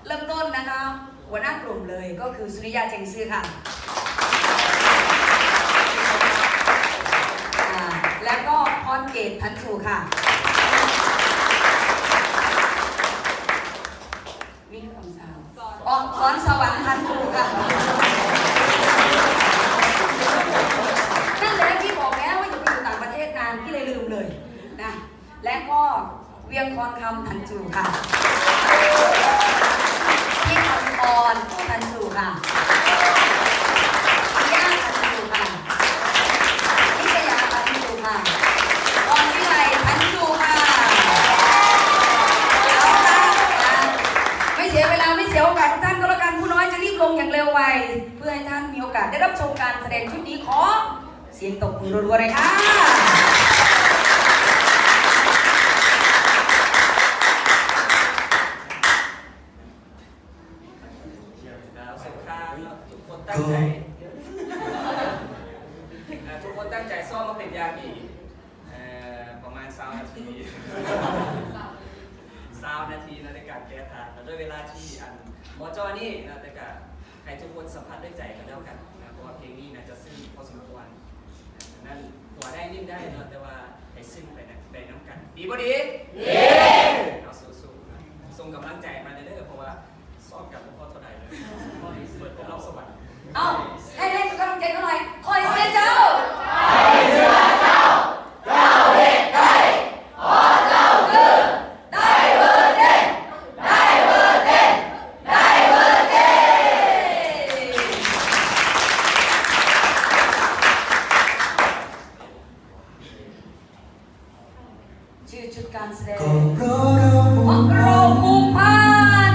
ເລີ່ມຕົ້ນນະຄະ ຫົວໜ້າກຸ່ມເລີຍ ກໍຄືສຸລິຍາ ເຈັງຊື່ ຄ່ະ ອ່າ ແລ້ວກໍພອນເກດ ທັນຊູ ຄ່ະ. ມີຄຳຖາມ ອໍ ສອນສະຫວັນ ທັນຊູ ຄ່ະ. ນັ້ນແຫຼະ ພີ່ບອກແລ້ວວ່າຢ່າໄປຢູ່ຕ່າງປະເທດນານ ພີ່ເລີຍລືມເລີຍນະ. ແລະກໍວຽງຄອນຄຳ ທັນຊູ ຄ່ະ. ພິມຄອນ ທັນຊູ ຄ່ະ. ຍາ ທັນຊູ ຄ່ະ. ນິດຕະຍາ ທັນຊູ ຄ່ະ. ອອນວິໄລ ທັນຊູ ຄ່ະ. ເອົາລະ ອ່າ ໄມ່ເສຍເວລາ ໄມ່ເສຍໂອກາດທຸກທ່ານກໍແລ້ວກັນ ຜູ້ນ້ອຍຈະລີບລົງຢ່າງເລັວໄວ ເພື່ອໃຫ້ທ່ານມີໂອກາດໄດ້ຮັບຊົມການສະແດງຊຸດນີ້ ຂໍ ສຽງຕົບມືລົວໆ ໜ່ອຍຄ່ະ. ອ່າ ສົງຄາມເນາະ ທຸກຄົນຕັ້ງໃຈ ອ່າ ທຸກຄົນຕັ້ງໃຈຊ້ອມມາເປັນຢ່າງດີ ເອີ ປະມານຊາວນາທີ ຊາວນາທີເນາະ ໃນການແກ້ທ່າ ແລະດ້ວຍເວລາທີ່ ອັນ ບໍ່ຈໍນີ້ເນາະ ແຕ່ກະໃຫ້ທຸກຄົນສຳຜັດດ້ວຍໃຈກັນແລ້ວກັນນະ ເພາະວ່າເພງນີ້ໜ້າຈະຊຶ້ງພໍສົມຄວນ. ນັ້ນ ຫົວໄດ້ ຍິ້ມໄດ້ເນາະ ແຕ່ວ່າໃຫ້ຊຶ້ງໄປນຳ ໄປນຳກັນ ດີບໍ່ດີ? ດີ. ເອົາ ສູ້ໆ ສົ່ງກຳລັງໃຈມາເດີ້ ເພາະວ່າຊ້ອມກັນບໍ່ພໍເທົ່າໃດເລີຍ ເປີດເປັນລອບສະຫວັນ. ເອົ້າ ໃຫ້ແຮງກຳລັງໃຈເຂົາໜ່ອຍ ຂ້ອຍເຊື່ອເຈົ້າ ຂ້ອຍເຊື່ອເຈົ້າ ເຈົ້າເຮັດໄດ້ ເພາະເຈົ້າຄື ໄດເວີເຈັນ ໄດເວີເຈັນ ໄດເວີເຈັນ. ຊື່ຊຸດການສະແດງ ພວກເຮົາຜູກພັນ